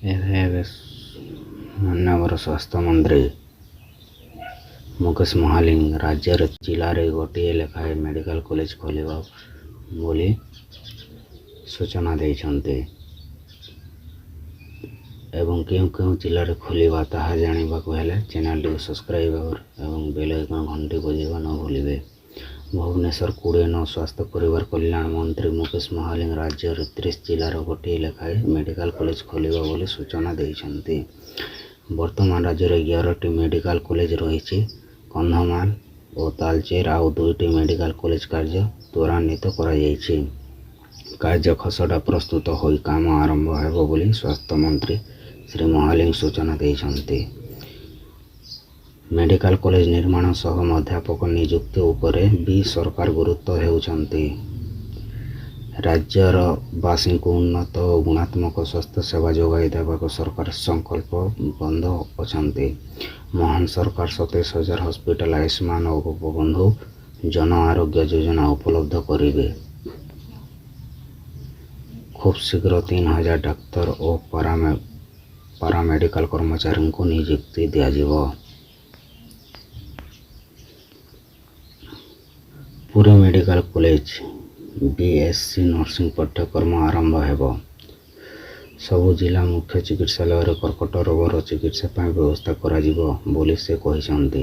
ଏବେ ଏବେ ମାନ୍ୟବର ସ୍ୱାସ୍ଥ୍ୟମନ୍ତ୍ରୀ ମୁକେଶ ମହାଲିଙ୍ଗ ରାଜ୍ୟରେ ଜିଲ୍ଲାରେ ଗୋଟିଏ ଲେଖାଏଁ ମେଡ଼ିକାଲ କଲେଜ ଖୋଲିବ ବୋଲି ସୂଚନା ଦେଇଛନ୍ତି ଏବଂ କେଉଁ କେଉଁ ଜିଲ୍ଲାରେ ଖୋଲିବା ତାହା ଜାଣିବାକୁ ହେଲେ ଚ୍ୟାନେଲଟିକୁ ସବସ୍କ୍ରାଇବ୍ ଏବଂ ବେଲ୍ ଆଇକନ୍ ଘଣ୍ଟି ବଜାଇବା ନ ଭୁଲିବେ। ଭୁବନେଶ୍ୱର, 20/9, ସ୍ୱାସ୍ଥ୍ୟ ପରିବାର କଲ୍ୟାଣ ମନ୍ତ୍ରୀ ମୁକେଶ ମହାଲିଙ୍ଗ ରାଜ୍ୟର 30 ଜିଲ୍ଲାର ଗୋଟିଏ ଲେଖାଏଁ ମେଡ଼ିକାଲ କଲେଜ ଖୋଲିବ ବୋଲି ସୂଚନା ଦେଇଛନ୍ତି। ବର୍ତ୍ତମାନ ରାଜ୍ୟରେ 11ଟି ମେଡ଼ିକାଲ କଲେଜ ରହିଛି। କନ୍ଧମାଳ ଓ ତାଳଚେର ଆଉ ଦୁଇଟି ମେଡ଼ିକାଲ କଲେଜ କାର୍ଯ୍ୟ ତ୍ୱରାନ୍ୱିତ କରାଯାଇଛି। କାର୍ଯ୍ୟ ଖସଡ଼ା ପ୍ରସ୍ତୁତ ହୋଇ କାମ ଆରମ୍ଭ ହେବ ବୋଲି ସ୍ୱାସ୍ଥ୍ୟମନ୍ତ୍ରୀ ଶ୍ରୀ ମହାଲିଙ୍ଗ ସୂଚନା ଦେଇଛନ୍ତି। ମେଡ଼ିକାଲ କଲେଜ ନିର୍ମାଣ ସହ ଅଧ୍ୟାପକ ନିଯୁକ୍ତି ଉପରେ ବି ସରକାର ଗୁରୁତ୍ୱ ଦେଉଛନ୍ତି। ରାଜ୍ୟର ବାସୀଙ୍କୁ ଉନ୍ନତ ଓ ଗୁଣାତ୍ମକ ସ୍ୱାସ୍ଥ୍ୟ ସେବା ଯୋଗାଇ ଦେବାକୁ ସରକାର ସଂକଳ୍ପବଦ୍ଧ ଅଛନ୍ତି। ମୋହନ ସରକାର 27,000 ହସ୍ପିଟାଲ ଆୟୁଷ୍ମାନ ଓ ଗୋପବନ୍ଧୁ ଜନ ଆରୋଗ୍ୟ ଯୋଜନା ଉପଲବ୍ଧ କରିବେ। ଖୁବ୍ ଶୀଘ୍ର 3000 ଡାକ୍ତର ଓ ପାରାମେଡ଼ିକାଲ କର୍ମଚାରୀଙ୍କୁ ନିଯୁକ୍ତି ଦିଆଯିବ। Puri medical college BSc nursing ପାଠ୍ୟକ୍ରମ ଆରମ୍ଭ ହେବ। ସବୁ ଜିଲ୍ଲା ମୁଖ୍ୟ ଚିକିତ୍ସାଳୟରେ କର୍କଟ ରୋଗର ଚିକିତ୍ସା ପାଇଁ ବ୍ୟବସ୍ଥା କରାଯିବ ବୋଲି ସେ କହିଛନ୍ତି।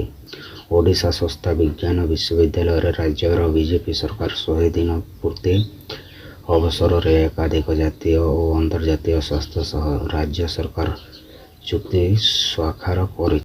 ଓଡ଼ିଶା ସ୍ୱାସ୍ଥ୍ୟ ବିଜ୍ଞାନ ବିଶ୍ୱବିଦ୍ୟାଳୟରେ ରାଜ୍ୟର ବିଜେପି ସରକାର 100 ଦିନ ପୂର୍ତ୍ତି ଅବସରରେ ଏକାଧିକ ଜାତୀୟ ଓ ଅନ୍ତର୍ଜାତୀୟ ସଂସ୍ଥା ସହ ରାଜ୍ୟ ସରକାର ଚୁକ୍ତି ସ୍ୱାକ୍ଷର କରି